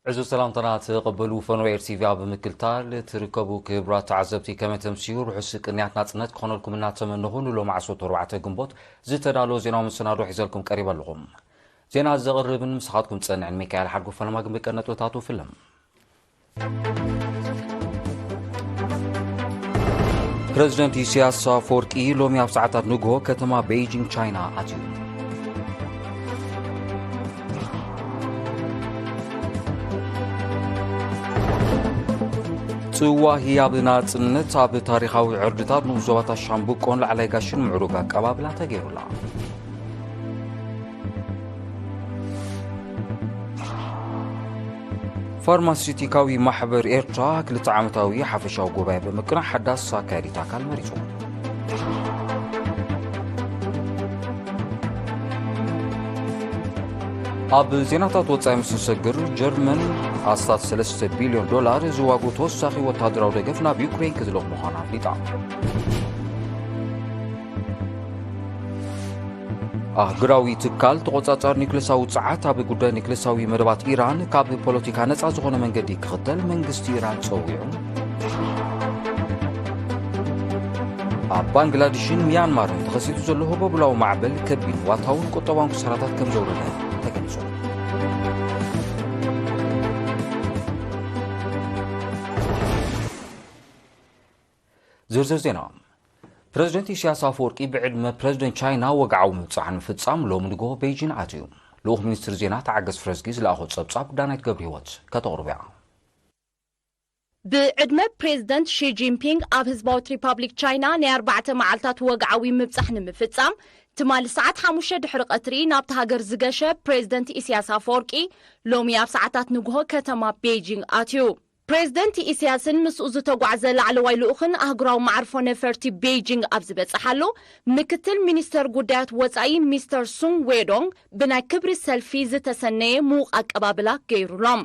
ዕዙዝ ሰላምታና ትቕበሉ ፈነወ ኤር ቲቪ ኣብ ምክልታል ትርከቡ ክቡራት ተዓዘብቲ፣ ከመይ ተምስዩ? ርሑስ ቅንያት ናጽነት ክኾነልኩም እናተመነኹ፣ ንሎሚ ዓሰርተ ኣርባዕተ ግንቦት ዝተዳለወ ዜናዊ መሰናዶ ሒዘልኩም ቀሪበ ኣለኹ። ዜና ዘቕርብን ምሳኻትኩም ዝጸንዕን ሚካኤል ሓድጉ። ፈለማ ግን ብቀነጥብታቱ ፍልም። ፕረዚደንት ኢሳያስ ኣፈወርቂ ሎሚ ኣብ ሰዓታት ንግሆ ከተማ ቤይጂንግ ቻይና ኣትዩ። ጽዋ ህያብ ናጽነት ኣብ ታሪኻዊ ዕርድታት ንኡስ ዞባታት ሻምብቆን ላዕላይ ጋሽን ምዕሩግ ኣቀባብላ ተገይሩላ። ፋርማሲቲካዊ ማሕበር ኤርትራ ክልተ ዓመታዊ ሓፈሻዊ ጉባኤ ብምቅናዕ ሓዳስ ኣካያዲት ኣካል መሪጹ። ኣብ ዜናታት ወጻኢ ምስ ንሰግር፣ ጀርመን ኣስታት ሰለስተ ቢልዮን ዶላር ዝዋግኡ ተወሳኺ ወታደራዊ ደገፍ ናብ ዩክሬን ክትልእኽ ምዃና ኣፍሊጣ። ኣህጉራዊ ትካል ተቖጻጻሪ ኒክለሳዊ ጸዓት ኣብ ጉዳይ ኒክለሳዊ መደባት ኢራን ካብ ፖለቲካ ነጻ ዝኾነ መንገዲ ክኽተል መንግስቲ ኢራን ጸዊዑ። ኣብ ባንግላዴሽን ሚያንማርን ተኸሲቱ ዘሎ ህቦብላዊ ማዕበል ከቢድ ዋታውን ቁጠባውን ክሳራታት ከም ዘውረደ ተገሊጹ። ዝርዝር ዜና። ፕረዚደንት ኢሳያስ ኣፈወርቂ ብዕድመ ፕረዚደንት ቻይና ወግዓዊ ምብጻሕ ንምፍጻም ሎሚ ንግሆ ቤይጂን ኣትዩ። ልኡኽ ሚኒስትሪ ዜና ተዓገስ ፍረዝጊ ዝለኣኾ ጸብጻብ ዳናይት ገብረ ህይወት ከተቕርቡ እያ። ብዕድመ ፕሬዝደንት ሺ ጂንፒንግ ኣብ ህዝባዊት ሪፓብሊክ ቻይና ናይ ኣርባዕተ መዓልታት ወግዓዊ ምብጻሕ ንምፍጻም፣ ትማሊ ሰዓት ሓሙሽተ ድሕሪ ቀትሪ ናብቲ ሃገር ዝገሸ ፕሬዝደንት ኢሳያስ ኣፈወርቂ፣ ሎሚ ኣብ ሰዓታት ንግሆ ከተማ ቤይጂንግ ኣትዩ። ፕሬዝደንት ኢሳያስን ምስኡ ዝተጓዕዘ ላዕለዋይ ልኡኽን ኣህጉራዊ መዓርፎ ነፈርቲ ቤይጂንግ ኣብ ዝበጽሓሉ፣ ምክትል ሚኒስተር ጉዳያት ወጻኢ ሚስተር ሱን ዌዶንግ ብናይ ክብሪ ሰልፊ ዝተሰነየ ምዉቕ ኣቀባብላ ገይሩሎም።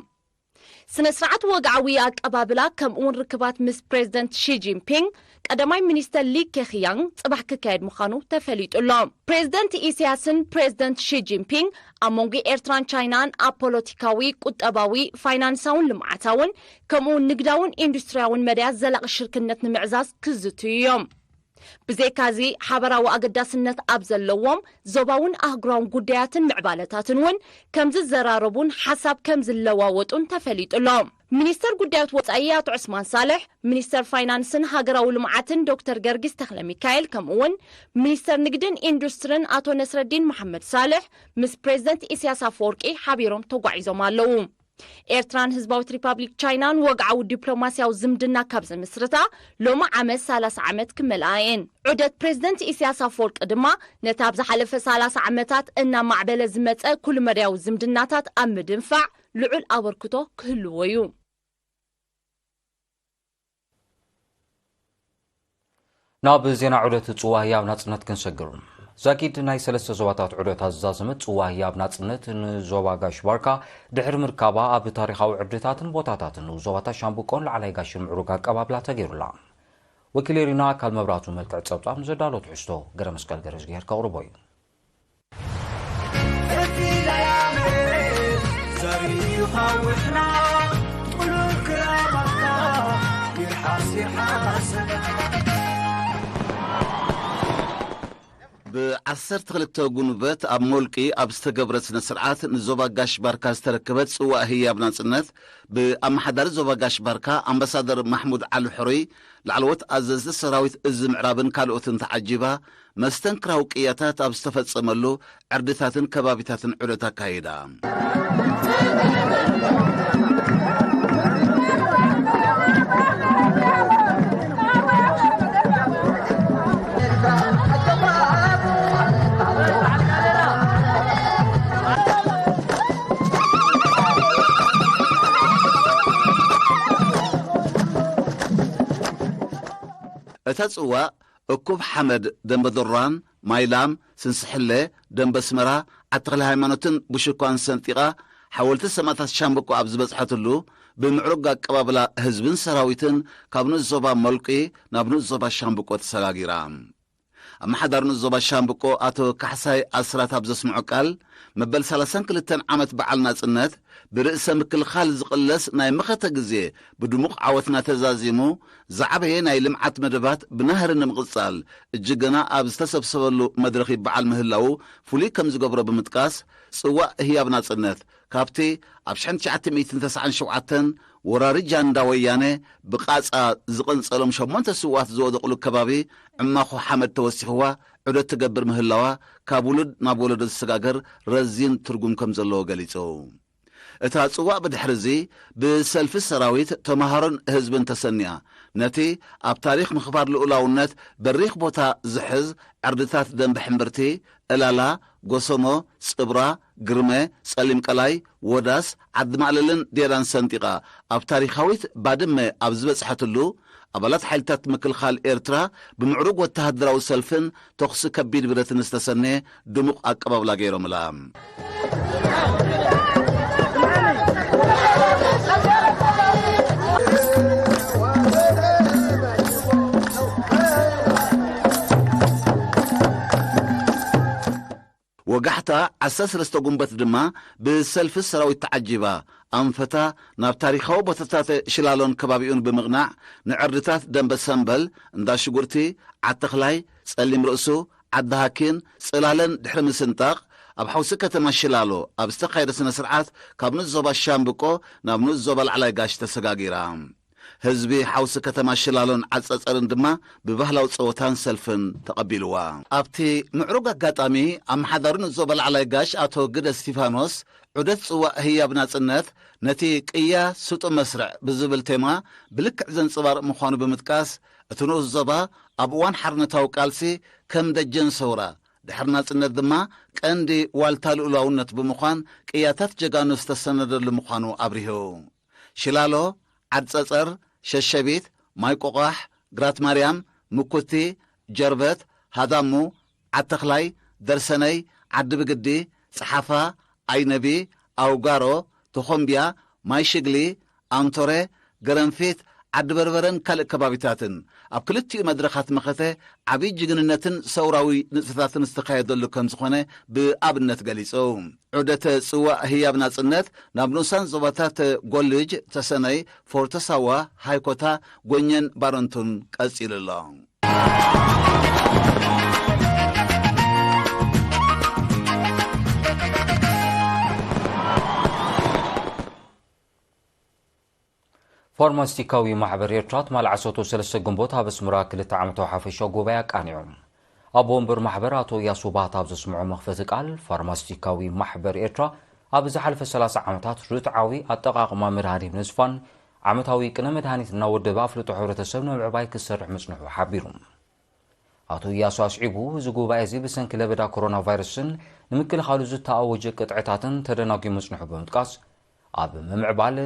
ስነ ስርዓት ወግዓዊ ኣቀባብላ፣ ከምኡውን ርክባት ምስ ፕሬዝደንት ሺ ጂንፒንግ፣ ቀዳማይ ሚኒስተር ሊ ኬኽያንግ ጽባሕ ክካየድ ምዃኑ ተፈሊጡ ኣሎ። ፕሬዝደንት ኢሳያስን ፕሬዝደንት ሺ ጂንፒንግ ኣብ መንጎ ኤርትራን ቻይናን ኣብ ፖለቲካዊ፣ ቁጠባዊ፣ ፋይናንሳውን ልምዓታውን፣ ከምኡውን ንግዳውን ኢንዱስትርያውን መዳያት ዘላቒ ሽርክነት ንምዕዛዝ ክዝትዩ እዮም። ብዘይካዚ፣ ሓበራዊ ኣገዳስነት ኣብ ዘለዎም ዞባውን ኣህጉራውን ጉዳያትን ምዕባለታትን እውን ከም ዝዘራረቡን ሓሳብ ከም ዝለዋወጡን ተፈሊጡ ኣሎ። ሚኒስተር ጉዳያት ወጻኢ ኣቶ ዑስማን ሳልሕ፣ ሚኒስተር ፋይናንስን ሃገራዊ ልምዓትን ዶክተር ገርጊስ ተኽለ ሚካኤል፣ ከምኡውን ሚኒስተር ንግድን ኢንዱስትርን ኣቶ ነስረዲን መሓመድ ሳልሕ ምስ ፕሬዝደንት ኢሳያስ ኣፈወርቂ ሓቢሮም ተጓዒዞም ኣለዉ። ኤርትራን ህዝባዊት ሪፓብሊክ ቻይናን ወግዓዊ ዲፕሎማስያዊ ዝምድና ካብ ዝምስርታ ሎሚ ዓመት ሰላሳ ዓመት ክመልኣ እየን። ዑደት ፕሬዝደንት ኢሳያስ ኣፈወርቂ ድማ ነቲ ኣብ ዝሓለፈ ሰላሳ ዓመታት እናማዕበለ ዝመጸ ኩሉመዳያዊ ዝምድናታት ኣብ ምድንፋዕ ልዑል ኣበርክቶ ክህልዎ እዩ። ናብ ዜና ዑደት ጽዋ ህያብ ናጽነት ክንሰግር። ዛጊድ ናይ ሰለስተ ዞባታት ዑደት ኣዛዘመት ጽዋ ህያብ ናጽነት ንዞባ ጋሽ ባርካ ድሕሪ ምርካባ፣ ኣብ ታሪኻዊ ዕድታትን ቦታታትን ንዞባታት ሻምብቆን ላዕላይ ጋሽን ምዕሩግ ኣቀባብላ ተገይሩላ። ወኪል ኤሪና ኣካል መብራቱ መልክዕ ጸብጻብ ንዘዳሎ ትሕዝቶ ገረ መስቀል ገረዝግሄር ከቕርቦ እዩ። ብዓሰርተ ክልተ ጉንበት ኣብ ሞልቂ ኣብ ዝተገብረ ስነ ስርዓት ንዞባ ጋሽ ባርካ ዝተረከበት ጽዋእ ህያብ ናጽነት ብኣመሓዳሪ ዞባ ጋሽ ባርካ ኣምባሳደር ማሕሙድ ዓሊ ሕሩይ፣ ላዕለዎት ኣዘዝቲ ሰራዊት እዚ ምዕራብን ካልኦትን ተዓጂባ መስተንክራዊ ቅያታት ኣብ ዝተፈጸመሉ ዕርድታትን ከባቢታትን ዑደት ኣካይዳ። እታ ጽዋእ እኩብ ሓመድ ደንበ ዶራን፣ ማይላም፣ ስንስሕለ፣ ደንበ ኣስመራ፣ ዓዲ ተኽለ ሃይማኖትን ብሽኳን ሰንጢቓ፣ ሓወልቲ ሰማእታት ሻምብቆ ኣብ ዝበጽሐትሉ፣ ብምዕሩግ ኣቀባብላ ህዝብን ሰራዊትን ካብ ንኡስ ዞባ ሞልቂ ናብ ንኡስ ዞባ ሻምብቆ ተሰጋጊራ። ኣመሓዳሪ ንኡስ ዞባ ሻምብቆ ኣቶ ካሕሳይ ኣስራት ኣብ ዘስምዖ ቃል፣ መበል ሰላሳን ክልተን ዓመት በዓል ናጽነት ብርእሰ ምክልኻል ዝቕለስ ናይ መኸተ ግዜ ብድሙቕ ዓወትና ተዛዚሙ፣ ዝዓበየ ናይ ልምዓት መደባት ብናህሪ ንምቕጻል እጅገና ኣብ ዝተሰብሰበሉ መድረኽ ይበዓል ምህላዉ ፍሉይ ከም ዝገብሮ ብምጥቃስ፣ ጽዋእ ህያብ ናጽነት ካብቲ ኣብ ሽሕን ትሽዓተ ሚእትን ተስዓን ሸውዓተን ወራሪ ጃንዳ ወያነ ብቓጻ ዝቐንጸሎም ሸሞንተ ስውኣት ዝወደቕሉ ከባቢ ዕማኹ ሓመድ ተወሲኽዋ ዑደት ትገብር ምህላዋ ካብ ውሉድ ናብ ወለዶ ዝሰጋገር ረዚን ትርጉም ከም ዘለዎ ገሊጹ። እታ ጽዋእ ብድሕርዚ ብሰልፊ ሰራዊት፣ ተመሃሮን ህዝብን ተሰንያ፣ ነቲ ኣብ ታሪኽ ምኽባር ልኡላውነት በሪኽ ቦታ ዝሕዝ ዕርድታት ደንበ ሕምብርቲ፣ ዕላላ፣ ጎሰሞ፣ ጽብራ፣ ግርመ፣ ጸሊም ቀላይ፣ ወዳስ፣ ዓዲ ማእለልን ዴራን ሰንጢቓ ኣብ ታሪኻዊት ባድመ ኣብ ዝበጽሐትሉ፣ ኣባላት ሓይልታት ምክልኻል ኤርትራ ብምዕሩግ ወተሃደራዊ ሰልፍን ተኹሲ ከቢድ ብረትን ዝተሰነየ ድሙቕ ኣቀባብላ ገይሮምላ። ወጋሕታ ዓሰርተ ሰለስተ ጉንበት ድማ ብሰልፊ ሰራዊት ተዓጂባ፣ ኣንፈታ ናብ ታሪኻዊ ቦታታት ሽላሎን ከባቢኡን ብምቕናዕ፣ ንዕርድታት ደንበ ሰምበል፣ እንዳ ሽጉርቲ፣ ዓተኽላይ፣ ጸሊም ርእሱ፣ ዓዲ ሃኪን፣ ጽላለን ድሕሪ ምስንጣቕ፣ ኣብ ሓውሲ ከተማ ሽላሎ ኣብ ዝተኻየደ ስነ ስርዓት፣ ካብ ንኡስ ዞባ ሻምብቆ ናብ ንኡስ ዞባ ላዕላይ ጋሽ ተሰጋጊራ። ህዝቢ ሓውሲ ከተማ ሽላሎን ዓጸጸርን ድማ ብባህላዊ ጸወታን ሰልፍን ተቐቢልዋ። ኣብቲ ምዕሩግ ኣጋጣሚ፣ ኣመሓዳሪ ንኡስ ዞባ ላዕላይ ጋሽ ኣቶ ግደ እስቲፋኖስ፣ ዑደት ጽዋእ ህያብ ናጽነት ነቲ ቅያ ስጡም መስርዕ ብዝብል ቴማ ብልክዕ ዘንጸባርቕ ምዃኑ ብምጥቃስ፣ እቲ ንኡስ ዞባ ኣብ እዋን ሓርነታዊ ቃልሲ ከም ደጀን ሰውራ፣ ድሕሪ ናጽነት ድማ ቀንዲ ዋልታ ልኡላውነት ብምዃን ቅያታት ጀጋኑ ዝተሰነደሉ ምዃኑ ኣብሪሁ። ሽላሎ፣ ዓድ ጸጸር፣ ሸሸቢት፣ ማይ ቆቋሕ፣ ግራት ማርያም፣ ምኩቲ፣ ጀርበት፣ ሃዳሙ፣ ዓድ ተኽላይ፣ ደርሰነይ፣ ዓዲ ብግዲ፣ ጸሓፋ፣ ኣይነቢ፣ ኣውጋሮ፣ ተኾምቢያ፣ ማይ ሽግሊ፣ ኣምቶረ፣ ገረንፊት፣ ዓዲ በርበረን ካልእ ከባቢታትን ኣብ ክልቲኡ መድረኻት መኸተ ዓብዪ ጅግንነትን ሰውራዊ ንጥፈታትን ዝተኻየደሉ ከም ዝኾነ ብኣብነት ገሊጹ። ዑደተ ጽዋእ ህያብ ናጽነት ናብ ንኡሳን ዞባታት ጎልጅ፣ ተሰነይ፣ ፎርቶ ሳዋ፣ ሃይኮታ፣ ጎኘን ባረንቱን ቀጺሉ ኣሎ። ፋርማሲስቲካዊ ማሕበር ኤርትራ ትማሊ ዓሰርተ ሰለስተ ግንቦት ኣብ ኣስመራ ክልተ ዓመታዊ ሓፈሻዊ ጉባኤ ኣቃኒዑ። ኣቦ ወንበር ማሕበር ኣቶ እያሱ ባህታ ኣብ ዘስምዖ መኽፈቲ ቃል፣ ፋርማሲስቲካዊ ማሕበር ኤርትራ ኣብ ዝሓለፈ ሰላሳ ዓመታት ርትዓዊ ኣጠቓቕማ መድሃኒት ንምስፋን ዓመታዊ ቅነ መድሃኒት እናወደበ ኣፍልጦ ሕብረተሰብ ንምዕባይ ክሰርሕ ምጽንሑ ሓቢሩ። ኣቶ እያሱ ኣስዒቡ፣ እዚ ጉባኤ እዚ ብሰንኪ ለበዳ ኮሮና ቫይረስን ንምክልኻሉ ዝተኣወጀ ቅጥዕታትን ተደናጒዩ ምጽንሑ ብምጥቃስ፣ ኣብ ምምዕባል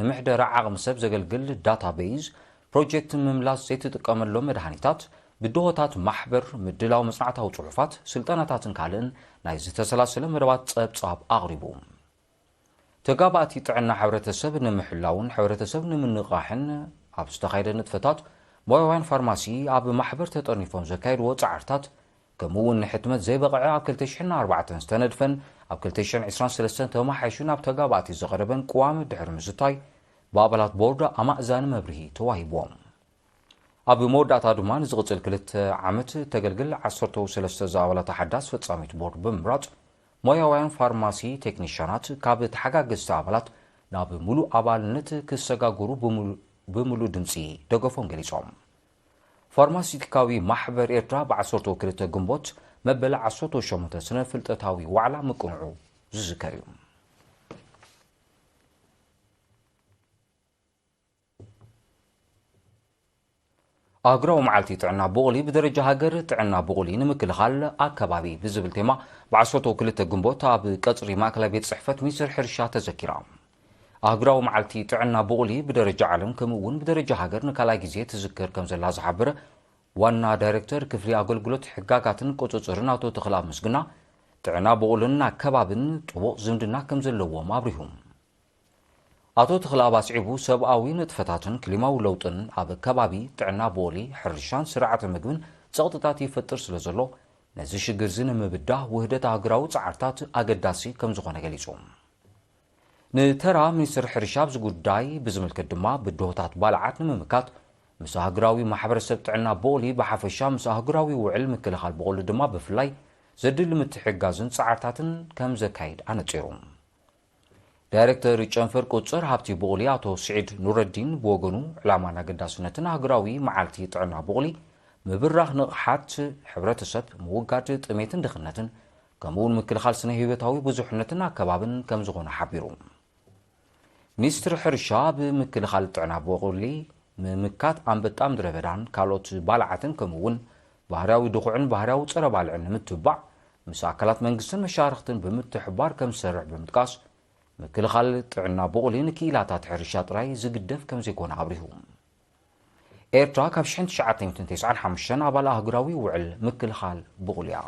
ንምሕደራ ዓቕሚ ሰብ ዘገልግል ዳታቤዝ ፕሮጀክት ምምላስ ዘይትጥቀመሎም መድሃኒታት፣ ብድሆታት ማሕበር ምድላው መጽናዕታዊ ጽሑፋት፣ ስልጠናታትን ካልእን ናይ ዝተሰላሰለ መደባት ጸብጻብ ኣቕሪቡ። ተጋባእቲ ጥዕና ሕብረተሰብ ንምሕላውን ሕብረተሰብ ንምንቓሕን ኣብ ዝተኻየደ ንጥፈታት፣ ሞያውያን ፋርማሲ ኣብ ማሕበር ተጠርኒፎም ዘካየድዎ ጻዕርታት፣ ከምኡ እውን ንሕትመት ዘይበቕዐ ኣብ ክልተ ሽሕን ኣርባዕተን ዝተነድፈን ኣብ ክልተ ሽሕን ዕስራን ሰለስተን ተመሓይሹ ናብ ተጋባእቲ ዝቐረበን ቅዋም ድሕሪ ምስታይ፣ ብኣባላት ቦርድ ኣማእዛኒ መብርሂ ተዋሂብዎም። ኣብ መወዳእታ ድማ ንዝቕጽል ክልተ ዓመት ተገልግል ዓሰርተ ሰለስተ ዝኣባላት ሓዳስ ፈጻሚት ቦርድ ብምምራጽ፣ ሞያውያን ፋርማሲ ቴክኒሻናት ካብ ተሓጋገዝቲ ኣባላት ናብ ምሉእ ኣባልነት ክሰጋገሩ ብምሉ-፣ ብምሉእ ድምጺ ደገፎም ገሊጾም። ፋርማሲቲካዊ ማሕበር ኤርትራ ብ ዓሰርተ ክልተ ግንቦት መበል ዓሰርተ ሸሞንተ ስነ ፍልጠታዊ ዋዕላ ምቅንዑ ዝዝከር እዩ። ኣህጉራዊ መዓልቲ ጥዕና ቡቕሊ ብደረጃ ሃገር ጥዕና ቡቕሊ ንምክልኻል ኣከባቢ ብዝብል ቴማ ብ ዓሰርተ ክልተ ግንቦት ኣብ ቀጽሪ ማእከላይ ቤት ጽሕፈት ሚኒስትሪ ሕርሻ ተዘኪራ። ኣህጉራዊ መዓልቲ ጥዕና ቡቕሊ ብደረጃ ዓለም ከምኡ እውን ብደረጃ ሃገር ንካልኣይ ግዜ ትዝከር ከም ዘላ ዝሓበረ ዋና ዳይሬክተር ክፍሊ ኣገልግሎት ሕጋጋትን ቁጽጽርን ኣቶ ተኽለኣብ ምስግና፣ ጥዕና ቡቕልን ኣከባብን ጥቡቕ ዝምድና ከም ዘለዎም ኣብሪሁ። ኣቶ ተኽለኣብ ኣስዒቡ፣ ሰብኣዊ ንጥፈታትን ክሊማዊ ለውጥን ኣብ ከባቢ ጥዕና ብኦሊ፣ ሕርሻን ስርዓተ ምግብን ጸቕጥታት ይፈጥር ስለ ዘሎ፣ ነዚ ሽግር እዚ ንምብዳህ ውህደት ኣህጉራዊ ጻዕርታት ኣገዳሲ ከም ዝኾነ ገሊጹ። ንተራ ሚኒስትር ሕርሻ ኣብዚ ጉዳይ ብዝምልከት ድማ ብድሆታት ባልዓት ንምምካት ምስ ኣህጉራዊ ማሕበረሰብ ጥዕና ቦሊ ብሓፈሻ ምስ ኣህጉራዊ ውዕል ምክልኻል ቦሊ ድማ ብፍላይ ዘድሊ ምትሕጋዝን ጻዕርታትን ከም ዘካይድ ኣነጺሩ። ዳይሬክተር ጨንፈር ቁጽር ሃብቲ ብቑሊ ኣቶ ስዒድ ኑረዲን ብወገኑ ዕላማን ኣገዳስነትን ኣህጉራዊ መዓልቲ ጥዕና ብቑሊ ምብራኽ ንቕሓት ሕብረተሰብ፣ ምውጋድ ጥሜትን ድኽነትን ከምኡውን ምክልኻል ስነ ህይወታዊ ብዙሕነትን ኣከባብን ከም ዝኾነ ሓቢሩ። ሚኒስትሪ ሕርሻ ብምክልኻል ጥዕና ብቑሊ፣ ምምካት ኣንበጣ ምድረ በዳን ካልኦት ባልዓትን ከምኡውን ባህርያዊ ድኹዕን ባህርያዊ ጸረ ባልዕን ንምትባዕ ምስ ኣካላት መንግስትን መሻርኽትን ብምትሕባር ከም ዝሰርሕ ብምጥቃስ፣ ምክልኻል ጥዕና ብቑሊ ንክኢላታት ሕርሻ ጥራይ ዝግደፍ ከም ዘይኮነ ኣብሪሁ። ኤርትራ ካብ ሽሕን ትሽዓተ ሚእትን ተስዓን ሓሙሽተን ኣባል ኣህጉራዊ ውዕል ምክልኻል ብቑሊ እያ።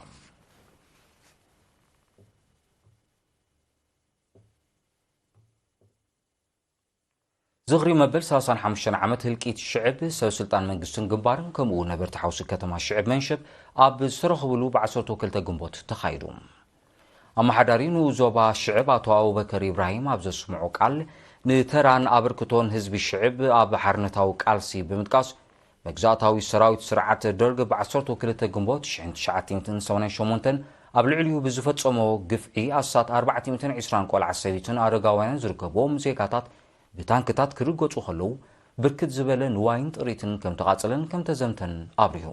ዝኽሪ መበል ሰላሳን ሓሙሽተን ዓመት ህልቂት ሽዕብ ሰብ ስልጣን መንግስትን ግንባርን ከምኡ ነበርቲ ሓውሲ ከተማ ሽዕብ መንሸብ ኣብ ዝተረኽብሉ ብዓሰርተ ክልተ ግንቦት ተኻይዱ። ኣመሓዳሪ ንኡስ ዞባ ሽዕብ ኣቶ ኣቡበከር ኢብራሂም ኣብ ዘስምዖ ቃል፣ ንተራን ኣበርክቶን ህዝቢ ሽዕብ ኣብ ሓርነታዊ ቃልሲ ብምጥቃስ፣ መግዛእታዊ ሰራዊት ስርዓት ደርግ ብ ዓሰርተ ክልተ ግንቦት ሽሕን ትሽዓተ ሚእትን ሰማንያን ሸሞንተን ኣብ ልዕሊኡ ብዝፈጸሞ ግፍዒ ኣስታት ኣርባዕተ ሚእትን ዕስራን ቆልዓ ሰበይትን ኣረጋውያንን ዝርከብዎም ዜጋታት ብታንክታት ክርገጹ ከለዉ፣ ብርክት ዝበለ ንዋይን ጥሪትን ከም ተቓጸለን ከም ተዘምተን ኣብሪሁ።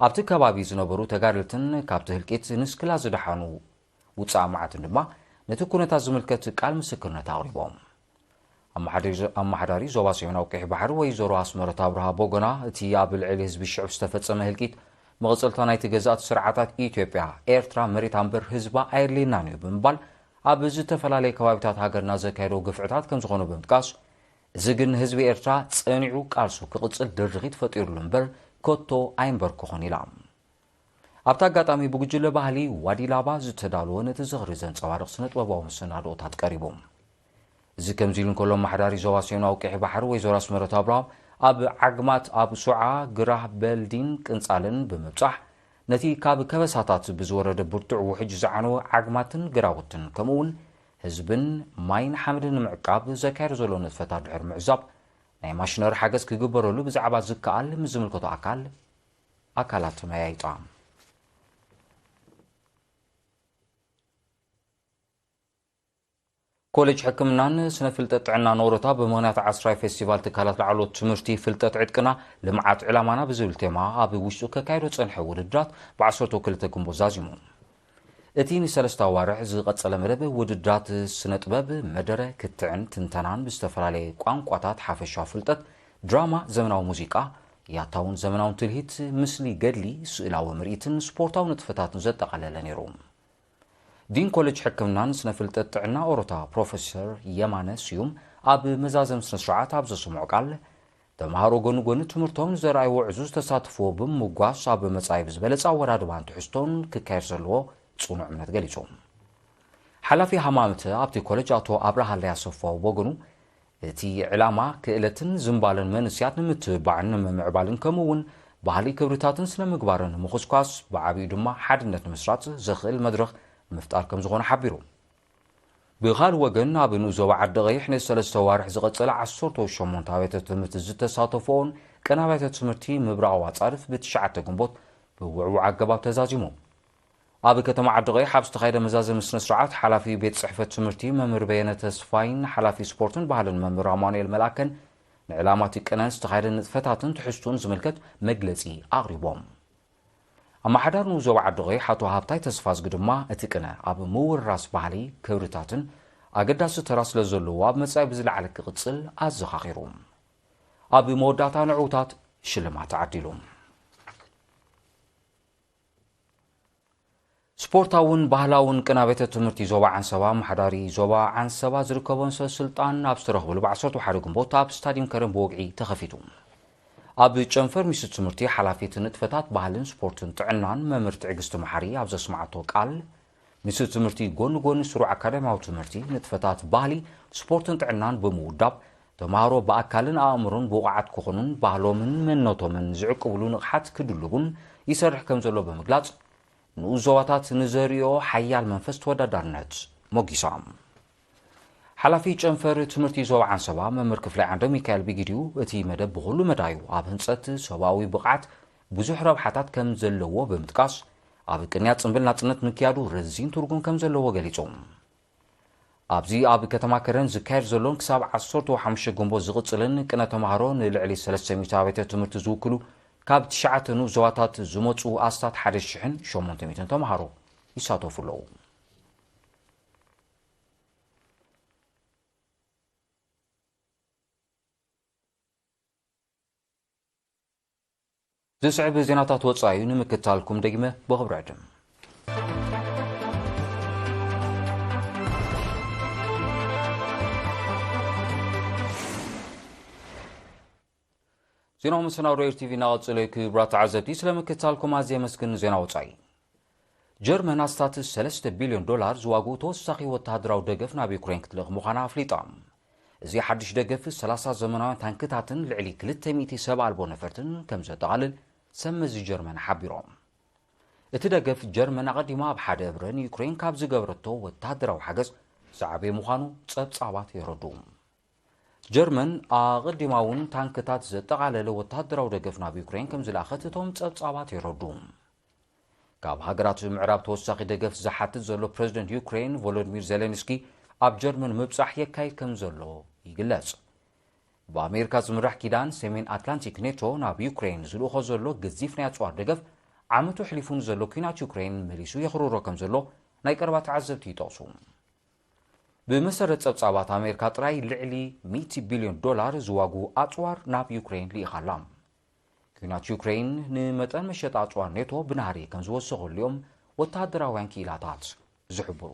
ኣብቲ ከባቢ ዝነበሩ ተጋደልትን ካብቲ ህልቂት ንስክላ ዝደሓኑ ውጻእ መዓትን ድማ ነቲ ኩነታት ዝምልከት ቃል ምስክርነት ኣቕሪቦም። ኣመሓዳሪ ኣመሓዳሪ ዞባ ሰሜናዊ ቀይሕ ባሕሪ ወይዘሮ ኣስመረት ኣብርሃ ቦጎና፣ እቲ ኣብ ልዕሊ ህዝቢ ሽዕብ ዝተፈጸመ ህልቂት መቐጸልታ ናይቲ ገዛእቲ ስርዓታት ኢትዮጵያ፣ ኤርትራ መሬታ እምበር ህዝባ ኣየድልየናን እዩ ብምባል፣ ኣብ ዝተፈላለየ ከባቢታት ሃገርና ዘካየዶ ግፍዕታት ከም ዝኾነ ብምጥቃስ፣ እዚ ግን ህዝቢ ኤርትራ ጸኒዑ ቃልሱ ክቕጽል ድርኺት ፈጢሩሉ እምበር ከቶ ኣይንበርክኾን ኢላ። ኣብቲ ኣጋጣሚ ብጉጅለ ባህሊ ዋዲ ላባ ዝተዳለወ ነቲ ዝኽሪ ዘንጸባርቕ ስነ-ጥበባዊ መሰናድኦታት ቀሪቡ። እዚ ከምዚ ኢሉ እንከሎ፣ ኣመሓዳሪ ዞባ ሰሜናዊ ቀይሕ ባሕሪ ወይዘሮ ኣስመረት ኣብርሃም ኣብ ዓግማት ኣብ ሱዓ፣ ግራህ፣ በልዲን ቅንጻልን ብምብጻሕ ነቲ ካብ ከበሳታት ብዝወረደ ብርቱዕ ውሕጅ ዝዓነወ ዓግማትን ግራውትን ከምኡውን ህዝብን ማይን ሓመድን ንምዕቃብ ዘካየዶ ዘሎ ንጥፈታት ድሕሪ ምዕዛብ ናይ ማሽነሪ ሓገዝ ክግበረሉ ብዛዕባ ዝከኣል ምስ ዝምልከቶ ኣካል ኣካላት ተመያይጣ። ኮሌጅ ሕክምናን ስነ ፍልጠት ጥዕና ኖሮታ ብምኽንያት ዓስራይ ፌስቲቫል ትካላት ላዕለዎት ትምህርቲ ፍልጠት ዕጥቅና ልምዓት ዕላማና ብዝብል ቴማ ኣብ ውሽጡ ከካየዶ ጸንሐ ውድድራት ብ ዓሰርተ ክልተ ግንቦት ዛዚሙ። እቲ ንሰለስተ ኣዋርሕ ዝቐጸለ መደብ ውድድራት ስነ ጥበብ፣ መደረ፣ ክትዕን ትንተናን ብዝተፈላለየ ቋንቋታት ሓፈሻዊ ፍልጠት፣ ድራማ፣ ዘመናዊ ሙዚቃ፣ ያታውን ዘመናውን ትልሂት፣ ምስሊ ገድሊ፣ ስእላዊ ምርኢትን ስፖርታዊ ንጥፈታትን ዘጠቓለለ ነይሩ። ዲን ኮሌጅ ሕክምናን ስነ ፍልጠት ጥዕና ኦሮታ ፕሮፌሰር የማነ ስዩም ኣብ መዛዘም ስነ ስርዓት ኣብ ዘስምዖ ቃል፣ ተምሃሮ ጎኒ ጎኒ ትምህርቶም ንዘርኣይዎ ዕዙዝ ተሳትፎ ብምምጓስ ኣብ መጻኢ ብዝበለጸ ኣወዳድባን ትሕዝቶን ክካየድ ዘለዎ ጽኑዕ እምነት ገሊጹ። ሓላፊ ሃማመተ ኣብቲ ኮሌጅ ኣቶ ኣብርሃ ለያሰፋው ወገኑ፣ እቲ ዕላማ ክእለትን ዝንባለን መንእሰያት ንምትብባዕን ንምምዕባልን ከምኡ እውን ባህሊ ክብርታትን ስነ ምግባርን ንምኹስኳስ ብዓብዩ ድማ ሓድነት ንምስራጽ ዘኽእል መድረኽ ምፍጣር ከም ዝኾነ ሓቢሩ። ብኻልእ ወገን ኣብ ንኡስ ዞባ ዓዲ ቐይሕ ንሰለስተ ዋርሕ ዝቐጸለ ዓሰርተ ሸሞንተ ኣብያተ ትምህርቲ ዝተሳተፈኦን ቀን ኣብያተ ትምህርቲ ምብራቓዊ ኣጻድፍ ብትሽዓተ ግንቦት ብውዕዉዕ ኣገባብ ተዛዚሙ። ኣብ ከተማ ዓዲ ቐይሕ ኣብ ዝተኻየደ መዛዘሚ ስነ ስርዓት ሓላፊ ቤት ጽሕፈት ትምህርቲ መምህር በየነ ተስፋይን ሓላፊ ስፖርትን ባህልን መምህር ኣማኑኤል መልኣከን ንዕላማ እቲ ቅነ ዝተኻየደ ንጥፈታትን ትሕዝቱን ዝምልከት መግለጺ ኣቕሪቦም። ኣመሓዳሪ ንኡስ ዞባ ዓዲ ቐይሕ ኣቶ ሃብታይ ተስፋዝጊ ድማ እቲ ቅነ ኣብ ምውርራስ ባህሊ ክብርታትን ኣገዳሲ ተራ ስለ ዘለዎ ኣብ መጻኢ ብዝለዓለ ክቕጽል ኣዘኻኺሩ። ኣብ መወዳእታ ንዕውታት ሽልማት ተዓዲሉ። ስፖርታውን ባህላውን ቅነ ቤተ ትምህርቲ ዞባ ዓንሰባ ኣመሓዳሪ ዞባ ዓንሰባ ዝርከቦን ሰብ ስልጣን ኣብ ዝተረኽብሉ ብ ዓሰርተ ሓደ ግንቦት ኣብ ስታዲየም ከረን ብወግዒ ተኸፊቱ። ኣብ ጨንፈር ሚኒስትሪ ትምህርቲ ሓላፊት ንጥፈታት ባህልን ስፖርትን ጥዕናን መምህር ትዕግስቲ መሓሪ ኣብ ዘስማዓቶ ቃል፣ ሚኒስትሪ ትምህርቲ ጎኒ ጎኒ ስሩዕ ኣካዳሚያዊ ትምህርቲ ንጥፈታት ባህሊ፣ ስፖርትን ጥዕናን ብምውዳብ ተምሃሮ ብኣካልን ኣእምሮን ብቑዓት ክኾኑን ባህሎምን መንነቶምን ዝዕቅብሉ ንቕሓት ክድልቡን ይሰርሕ ከም ዘሎ ብምግላጽ፣ ንኡስ ዞባታት ንዘርእዮ ሓያል መንፈስ ተወዳዳርነት ሞጊሶም። ሓላፊ ጨንፈር ትምህርቲ ዞባ ዓንሰባ መምህር ክፍላይ ዓንዶ ሚካኤል ብጊዲኡ፣ እቲ መደብ ብኹሉ መዳዩ ኣብ ህንጸት ሰብኣዊ ብቕዓት ብዙሕ ረብሓታት ከም ዘለዎ ብምጥቃስ፣ ኣብ ቅንያ ጽንብል ናጽነት ምክያዱ ረዚን ትርጉም ከም ዘለዎ ገሊጹ። ኣብዚ ኣብ ከተማ ከረን ዝካየድ ዘሎን ክሳብ ዓሰርተ ሓሙሽተ ግንቦት ዝቕጽልን ቅነ ተማሃሮ ንልዕሊ ሰለስተ ሚእቲ ኣብያተ ትምህርቲ ዝውክሉ ካብ ትሽዓተ ንኡስ ዞባታት ዝመጹ ኣስታት ሓደ ሽሕን ሸሞንተ ሚእትን ተማሃሮ ይሳተፉ ኣለዉ። ዝስዕብ ዜናታት ወጻኢ እዩ ንምክታልኩም ደግመ ብኽብሪ ዕድም። ዜናዊ መሰናዶ ኤር ቲቪ እናቐጸለ እዩ። ክቡራት ተዓዘብቲ፣ ስለ ምክታልኩም ኣዝየ የመስግን። ዜና ወጻኢ። ጀርመን ኣስታት ሰለስተ ቢልዮን ዶላር ዝዋግኡ ተወሳኺ ወተሃደራዊ ደገፍ ናብ ዩክሬን ክትልእኽ ምዃና ኣፍሊጣ። እዚ ሓድሽ ደገፍ ሰላሳ ዘመናውያን ታንክታትን ልዕሊ ክልተ ሚእቲ ሰብ ኣልቦ ነፈርትን ከም ዘጠቓልል ሰብ መዚ ጀርመን ሓቢሮም። እቲ ደገፍ ጀርመን ኣቐዲማ ኣብ ሓደ እብረ ንዩክሬን ካብ ዝገበረቶ ወተሃደራዊ ሓገዝ ዝዓበየ ምዃኑ ጸብጻባት የረድኡ። ጀርመን ኣቐዲማ እውን ታንክታት ዘጠቓለለ ወተሃደራዊ ደገፍ ናብ ዩክሬን ከም ዝለኣኸት እቶም ጸብጻባት የረድኡ። ካብ ሃገራት ምዕራብ ተወሳኺ ደገፍ ዝሓትት ዘሎ ፕረዚደንት ዩክሬን ቮሎዲሚር ዜሌንስኪ ኣብ ጀርመን ምብጻሕ የካይድ ከም ዘሎ ይግለጽ። ብኣሜሪካ ዝምራሕ ኪዳን ሰሜን ኣትላንቲክ ኔቶ ናብ ዩክሬን ዝልእኾ ዘሎ ገዚፍ ናይ ኣጽዋር ደገፍ ዓመቱ ኣሕሊፉ ንዘሎ ኲናት ዩክሬን መሊሱ የኽርሮ ከም ዘሎ ናይ ቀረባ ተዓዘብቲ ይጠቕሱ። ብመሰረት ጸብጻባት ኣሜሪካ ጥራይ ልዕሊ ሚእቲ ቢልዮን ዶላር ዝዋግኡ ኣጽዋር ናብ ዩክሬን ልኢኻ ኣላ። ኲናት ዩክሬን ንመጠን መሸጣ ኣጽዋር ኔቶ ብናህሪ ከም ዝወሰኸሉ እዮም ወተሃደራውያን ክኢላታት ዝሕብሩ።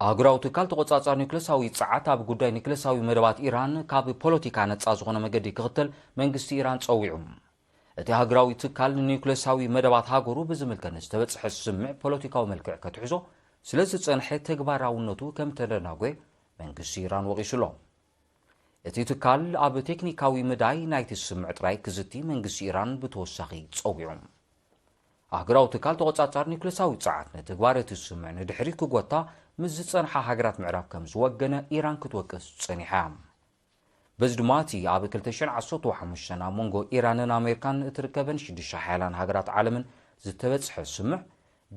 ኣህጉራዊ ትካል ተቖጻጻሪ ኒውክለሳዊ ጸዓት ኣብ ጉዳይ ኒውክለሳዊ መደባት ኢራን ካብ ፖለቲካ ነጻ ዝኾነ መገዲ ክኽተል መንግስቲ ኢራን ጸዊዑ። እቲ ኣህጉራዊ ትካል ንኒውክለሳዊ መደባት ሃገሩ ብዝምልከት ንዝተበጽሐ ስምምዕ ፖለቲካዊ መልክዕ ከትሕዞ ስለ ዝጸንሐ ተግባራውነቱ ከም ተደናጎየ መንግስቲ ኢራን ወቒሱ ኣሎ። እቲ ትካል ኣብ ቴክኒካዊ መዳይ ናይቲ ስምምዕ ጥራይ ክዝቲ መንግስቲ ኢራን ብተወሳኺ ጸዊዑ። ኣህጉራዊ ትካል ተቖጻጻሪ ኒውክለሳዊ ጸዓት ንትግባረ እቲ ስምምዕ ንድሕሪት ክጎታ ምስ ዝጸንሓ ሃገራት ምዕራብ ከም ዝወገነ ኢራን ክትወቅስ ጸኒሓ እያ። በዚ ድማ እቲ ኣብ ክልተ ሽሕን ዓሰርተ ሓሙሽተን ኣብ መንጎ ኢራንን ኣሜሪካን እትርከበን ሽዱሽተ ሓያላን ሃገራት ዓለምን ዝተበጽሐ ስምምዕ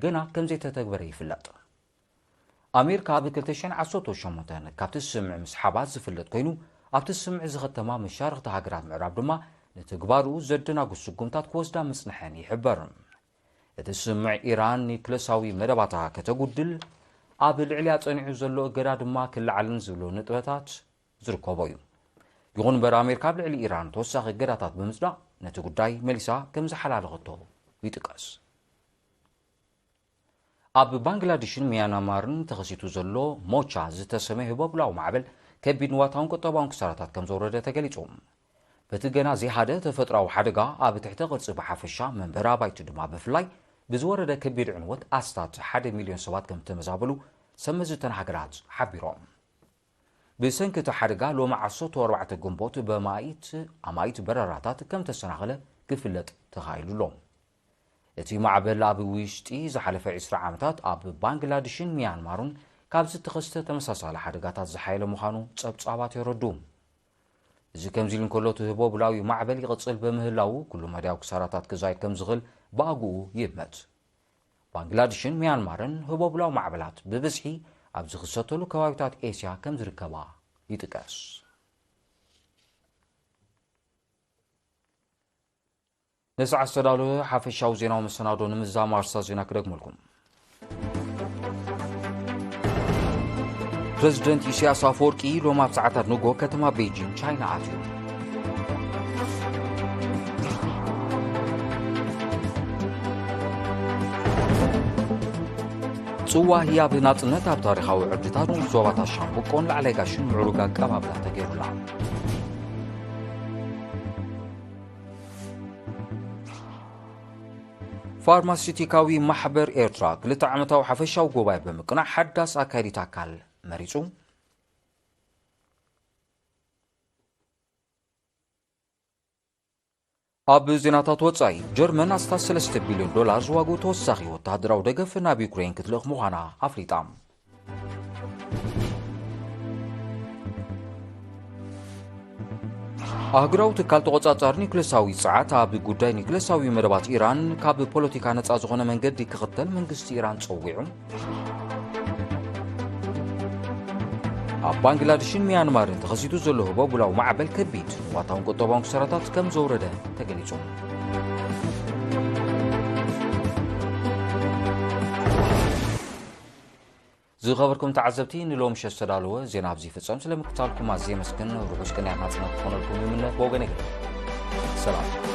ገና ከም ዘይተተግበረ ይፍለጥ። ኣሜሪካ ኣብ ክልተ ሽሕን ዓሰርተ ሸሞንተን ካብቲ ስምምዕ ምስሓባ ዝፍለጥ ኮይኑ፣ ኣብቲ ስምምዕ ዝኸተማ መሻርኽቲ ሃገራት ምዕራብ ድማ ንትግባርኡ ዘደናጉ ስጉምታት ክወስዳ ምጽንሐን ይሕበር። እቲ ስምምዕ ኢራን ኒውክለሳዊ መደባታ ከተጉድል ኣብ ልዕሊኣ ጸኒዑ ዘሎ እገዳ ድማ ክለዓልን ዝብሉ ንጥፈታት ዝርከቦ እዩ። ይኹን እምበር ኣሜሪካ ኣብ ልዕሊ ኢራን ተወሳኺ እገዳታት ብምጽዳቕ ነቲ ጉዳይ መሊሳ ከም ዝሓላለኸቶ ይጥቀስ። ኣብ ባንግላዴሽን ሚያንማርን ተኸሲቱ ዘሎ ሞቻ ዝተሰመየ ህቦብላዊ ማዕበል ከቢድ ንዋታውን ቁጠባውን ክሳራታት ከም ዘውረደ ተገሊጹ። በቲ ገና ዘይሃደ ተፈጥሮኣዊ ሓደጋ ኣብ ትሕተ ቅርጺ ብሓፈሻ መንበሪ ኣባይቲ ድማ ብፍላይ ብዝወረደ ከቢድ ዕንወት ኣስታት ሓደ ሚልዮን ሰባት ከም ተመዛበሉ ሰብ መዚ እተን ሃገራት ሓቢሮም። ብሰንኪ እቲ ሓደጋ ሎሚ ዓሰርተ ኣርባዕተ ግንቦት በማይት ኣማይት በረራታት ከም ተሰናኸለ ክፍለጥ ተኻኢሉ ኣሎ። እቲ ማዕበል ኣብ ውሽጢ ዝሓለፈ ዕስራ ዓመታት ኣብ ባንግላዴሽን ሚያንማርን ካብ ዝተኸስተ ተመሳሳሊ ሓደጋታት ዝሓየለ ምዃኑ ጸብጻባት የረዱ። እዚ ከምዚ ኢሉ እንከሎ፣ እቲ ህቦብላዊ ማዕበል ይቕጽል ብምህላዉ፣ ኩሉ መዳያዊ ክሳራታት ክዛይድ ከም ዝኽእል ብኣግኡ ይእመት። ባንግላዴሽን ሚያንማርን ህቦብላዊ ማዕበላት ብብዝሒ ኣብ ዝኽሰተሉ ከባቢታት ኤስያ ከም ዝርከባ ይጥቀስ። ንሰዓት ዝተዳለወ ሓፈሻዊ ዜናዊ መሰናዶ ንምዝዛም ኣርሳ ዜና ክደግመልኩም። ፕረዚደንት ኢሳያስ ኣፈወርቂ ሎም ኣብ ሰዓታት ንጎ ከተማ ቤጂን ቻይና ኣትዩ። ጽዋ ህያብ ናጽነት ኣብ ታሪኻዊ ዕርድታት ንኡስ ዞባታት ሻምብቆን ላዕላይ ጋሽን ምዕሩግ ኣቀባብላ ተገይሩላ። ፋርማሲቲካዊ ማሕበር ኤርትራ ክልተ ዓመታዊ ሓፈሻዊ ጉባኤ ብምቅናዕ ሓዳስ ኣካያዲት ኣካል መሪጹ። ኣብ ዜናታት ወጻኢ፣ ጀርመን ኣስታት ሰለስተ ቢልዮን ዶላር ዝዋግኡ ተወሳኺ ወተሃደራዊ ደገፍ ናብ ዩክሬን ክትልእኽ ምዃና ኣፍሊጣ። ኣህጉራዊ ትካል ተቖጻጻሪ ኒውክለሳዊ ጸዓት ኣብ ጉዳይ ኒውክለሳዊ መደባት ኢራን ካብ ፖለቲካ ነጻ ዝኾነ መንገዲ ክኽተል መንግስቲ ኢራን ጸዊዑ። ኣብ ባንግላዴሽን ሚያንማርን ተኸሲቱ ዘሎ ህቦብላዊ ማዕበል ከቢድ ንዋታውን ቁጠባውን ክሳራታት ከም ዘውረደ ተገሊጹ። ዝኸበርኩም ተዓዘብቲ፣ ንሎሚ ምሸት ዝተዳለወ ዜና ኣብዚ ይፍጸም። ስለምክታልኩም ኣዝየ የመስግን። ርሑስ ቅንያት ናጽነት ክኾነልኩም ይምነ። ብወገነይ ገለ ሰላም።